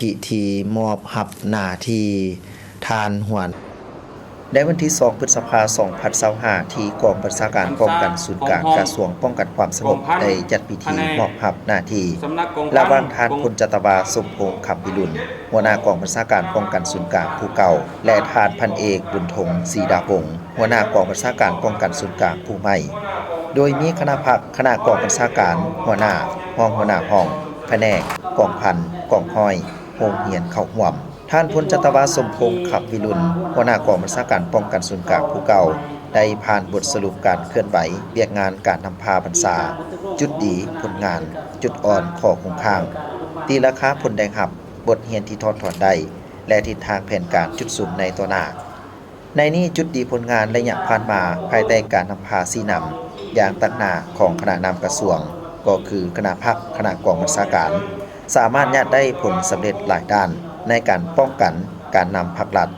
ພິທີມອບຮັບໜ້າທີ່ທ່ານຫົວ ໃນວັນທີສອງ ພຶດສະພາ ສອງພັນຊາວຫ້າ ທີ່ກອງບັນຊາການປ້ອງກັນສູນກາງ ກະຊວງປ້ອງກັນຄວາມສະຫງົບ ໄດ້ຈັດພິທີມອບຮັບໜ້າທີ່ ລະຫວ່າງທ່ານ ພົນຈັດຕະວາ ສົມພົງ ຄຳວິລຸນ ຫົວໜ້າກອງບັນຊາການປ້ອງກັນສູນກາງຜູ້ເກົ່າ ແລະ ທ່ານພັນເອກ ບຸນທົງ ສີດາວົງ ຫົວໜ້າກອງບັນຊາການປ້ອງກັນສູນກາງຜູ້ໃໝ່ ໂດຍມີຄະນະພັກ, ຄະນະກອງບັນຊາການ, ຫົວໜ້າ, ຮອງຫົວໜ້າຫ້ອງ, ພະແນກ, ກອງພັນ, ກອງຮ້ອຍ, ໂຮງຮຽນເຂົ້າຮ່ວມ. ທ່ານ ພົນຈັດຕະວາ ສົມພົງ ຄຳວິລຸນ ຫົວໜ້າກອງບັນຊາການປ້ອງກັນສູນກາງຜູ້ເກົ່າ ໄດ້ຜ່ານບົດສະຫຼຸບການເຄື່ອນໄຫວວຽກງານການນຳພາບັນຊາ, ຈຸດດີ, ຜົນງານ, ຈຸດອ່ອນ, ຂໍ້ຄົງຄ້າງ, ຕີລາຄາຜົນໄດ້ຮັບ, ບົດຮຽນທີ່ຖອດຖອນໄດ້ ແລະ ທິດທາງແຜນການຈຸດສຸມໃນຕໍ່ໜ້າ. ໃນນີ້ຈຸດດີຜົນງານໄລຍະຜ່ານມາ ພາຍໃຕ້ການນຳພາຊີ້ນຳຢ່າງຕັ້ງໜ້າຂອງຄະນະນຳກະຊວງ ກໍຄືຄະນະພັກ, ຄະນະກອງບັນຊາການ ສາມາດຍາດໄດ້ຜົນສຳເລັດຫຼາຍດ້ານໃນການປ້ອງກັນການນຳພັກລັດ,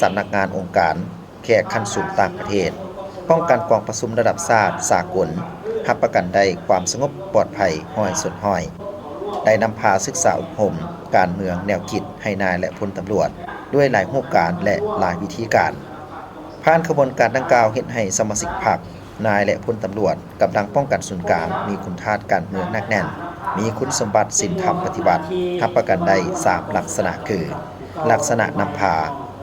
ສຳນັກງານອົງການ, ແຂກຂັ້ນສູງຕ່າງປະເທດ, ປ້ອງກັນກອງປະຊຸມລະດັບຊາດ, ສາກົນ, ຮັບປະກັນໄດ້ຄວາມສະຫງົບປອດໄພຮ້ອຍສ່ວນຮ້ອຍ. ໄດ້ນຳພາສຶກສາອົບຮົມການເມືອງແນວຄິດໃຫ້ນາຍ ແລະ ພົນຕຳຫຼວດ ດ້ວຍຫຼາຍຮູບການ ແລະ ຫຼາຍວິທີການ. ຜ່ານຂະບວນການດັ່ງກ່າວເຮັດໃຫ້ສະມາຊິກພັກ, ນາຍ ແລະ ພົນຕຳຫຼວດ ກຳລັງປ້ອງກັນສູນກາງ ມີຄຸນທາດການເມືອງໜັກແໜ້ນ, ມີຄຸນສົມບັດສິນທຳປະຕິວັດ ຮັບປະກັນໄດ້ສາມລັກສະນະຄື ລັກສະນະນຳພາ,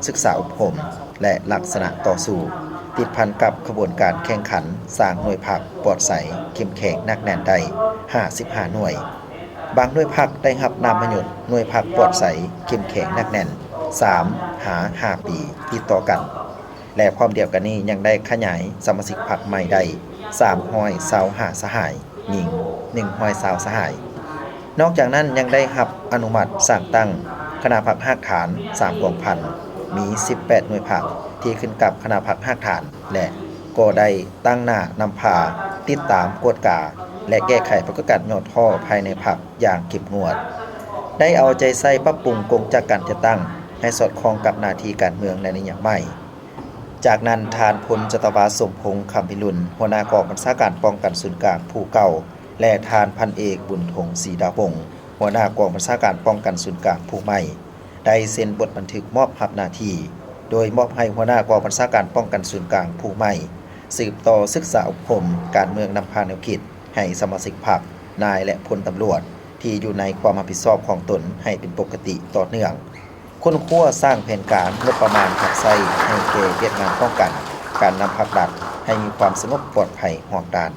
ສຶກສາອົບຮົມ ແລະ ລັກສະນະຕໍ່ສູ້ ຕິດພັນກັບຂະບວນການແຂ່ງຂັນສ້າງໜ່ວຍພັກປອດໃສ ເຂັ້ມແຂງໜັກແໜ້ນໄດ້ຫ້າສິບຫ້າໜ່ວຍ. ບາງໜ່ວຍພັກໄດ້ຮັບນາມມະຍົດໜ່ວຍພັກປອດໃສ ເຂັ້ມແຂງໜັກແໜ້ນສາມຫາຫ້າປີຕິດຕໍ່ກັນ ແລະ ພ້ອມດຽວກັນນີ້ຍັງໄດ້ຂະຫຍາຍສະມາຊິກພັກໃໝ່ໄດ້ສາມຮ້ອຍຊາວຫ້າສະຫາຍ, ຍິງໜຶ່ງຮ້ອຍຊາວສະຫາຍ. ນອກຈາກນັ້ນຍັງໄດ້ຮັບອະນຸມັດສ້າງຕັ້ງຄະນະພັກຮາກຖານສາມກອງພັນ, ມີສິບແປດໜ່ວຍພັກທີ່ຂຶ້ນກັບຄະນະພັກຮາກຖານ ແລະ ກໍໄດ້ ຕັ້ງໜ້ານຳພາ, ຕິດຕາມ, ກວດກາ ແລະ ແກ້ໄຂປາກົດການຫຍໍ້ທໍ້ພາຍໃນພັກຢ່າງເຂັ້ມງວດ, ໄດ້ເອົາໃຈໃສ່ປັບປຸງກົງຈັກການຈັດຕັ້ງໃຫ້ສອດຄ່ອງກັບໜ້າທີ່ການເມືອງໃນໄລຍະໃໝ່. ຈາກນັ້ນ, ທ່ານ ພົນຈັດຕະວາ ສົມພົງ ຄຳພິລຸນ ຫົວໜ້າກອງບັນຊາການປ້ອງກັນສູນກາງຜູ້ເກົ່າ ແລະ ທ່ານ ພັນເອກ ບຸນທົງ ສີດາວົງ ຫົວໜ້າກອງບັນຊາການປ້ອງກັນສູນກາງຜູ້ໃໝ່ ໄດ້ເຊັນບົດບັນທຶກມອບຮັບໜ້າທີ່, ໂດຍມອບໃຫ້ຫົວໜ້າກອງບັນຊາການປ້ອງກັນສູນກາງຜູ້ໃໝ່ ສືບຕໍ່ສຶກສາອົບຮົມການເມືອງນຳພາແນວຄິດໃຫ້ສະມາຊິກພັກ, ນາຍ ແລະ ພົນຕຳຫຼວດ ທີ່ຢູ່ໃນຄວາມຮັບຜິດຊອບຂອງຕົນໃຫ້ເປັນປົກກະຕິຕໍ່ເນື່ອງ, ຄົ້ນຄວ້າສ້າງແຜນການງົບປະມານຮັບໃຊ້ໃຫ້ແກ່ວຽກງານປ້ອງກັນການນຳພັກລັດໃຫ້ມີຄວາມສະຫງົບປອດໄພຮອບດ້ານ.